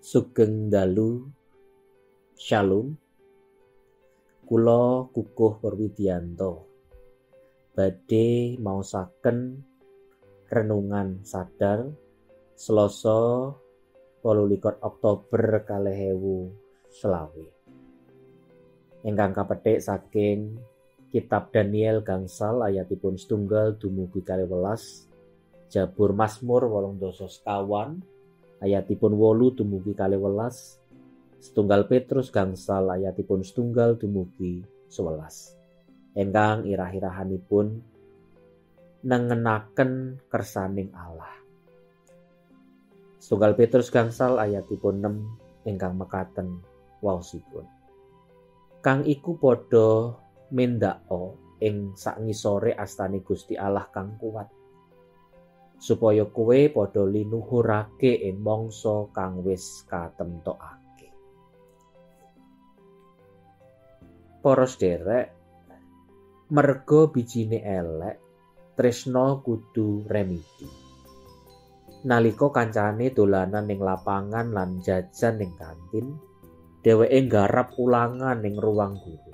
Sugeng dalu, shalom. Kula Kukuh Purwidianto badhe maosaken renungan sadar Selasa 28 Oktober 2020. Ingkang kapetik saking Kitab Daniel gangsal ayatipun 1 dumugi 12, Jabur Mazmur 84 ayatipun 8 dumugi 12, setunggal Petrus gangsal ayatipun 1 dumugi 11. Engkang irah-irahanipun nengenaken kersaning Allah. Setunggal Petrus gangsal ayatipun 6 ingkang mekaten waosipun. Kang iku padha mendhako ing sakngisore astane Gusti Allah kang kuat, supaya kowe padha linuhurake ing mangsa kang wis katemtokake. Para sederek, merga bijine elek, tresna kudu remidi. Nalika kancane dolanan ning lapangan lan jajan ning kantin, dheweke nggarap ulangan ning ruang guru.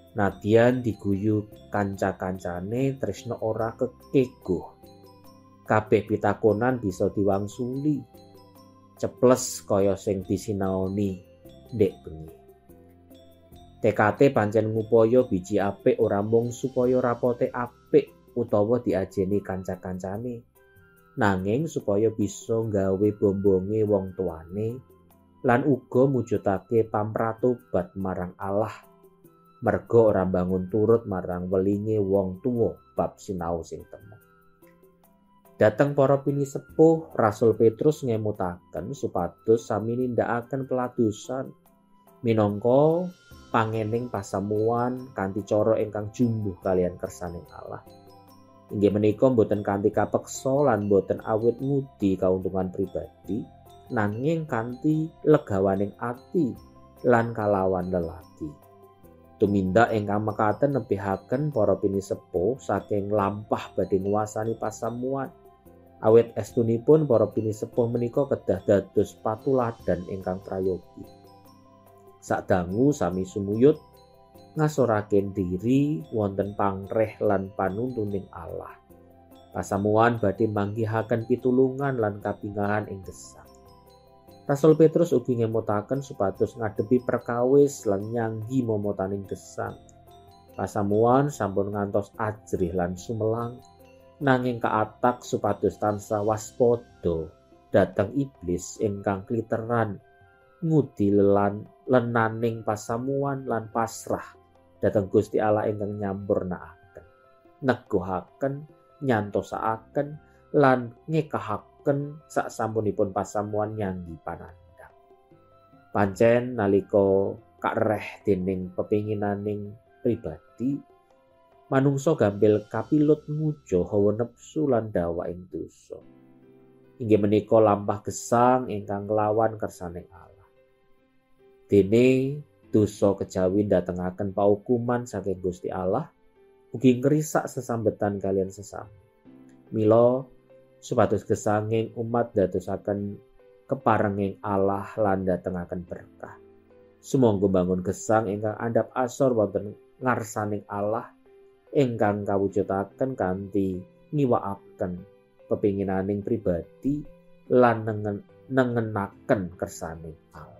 Nadyan diguyu kanca-kancane, tresna ora kekeguh. Kabeh pitakonan bisa diwangsuli, ceples kaya sing disinaoni ndek bengi. TKT pancen ngupaya biji apik ora mung supaya rapote apik utawa diajeni kanca-kancane, nanging supaya bisa nggawe bombonge wong tuane lan uga mujudake pamratobat marang Allah, merga ora bangun turut marang welinge wong tuwa bab sinau sing temen. Dateng para pinisepuh, Rasul Petrus ngemutaken supados sami nindakaken peladosan minangka pangening pasamuan kanthi cara ingkang jumbuh kalian kersaning Allah. Inggih menika boten kanthi kapeksa lan boten awit ngudi kauntungan pribadi, nanging kanthi legawaning ati lan kalawan lelaki. Tumindak ingkang mekaten nebihaken para pinisepuh saking lampah badhe nguwasani pasamuan. Awit estunipun para pinisepuh menika kedah dados patuladan ingkang prayogi. Sakdangu sami sumuyut ngasorake diri wonten pangreh lan panuntuning Allah. Pasamuan badhe manggihaken pitulungan lan kabingahan ing gesang. Rasul Petrus ugi ngemutaken supados ngadepi perkawis lan nyanggi momotaning gesang. Pasamuan sampun ngantos ajrih lan sumelang, nanging kaatak supados tansah waspada dhateng iblis ingkang kliteran ngudi lenaning pasamuan lan pasrah dhateng Gusti Allah ingkang nyampurnaaken, neguhaken, nyantosaaken lan ngekahaken saksampunipun pasamuan nyanggi panandhang. Pancen nalika kareh dening pepinginaning pribadi, manungsa gampil kapilut ngujo hawa nepsu lan dawa ing dosa. Inggih menika lampah gesang ingkang nglawan kersaning Allah. Dene dosa kejawi ndatengaken paukuman saking Gusti Allah, ugi ngrisak sesambetan kalian sesami. Mila supados gesanging umat dadosaken keparenging Allah lan ndatengaken berkah. Sumangga bangun gesang ingkang andhap asor wonten ngarsaning Allah ingkang kawujudaken kanthi ngiwakaken pepinginaning pribadi lan nengenaken kersaning Allah.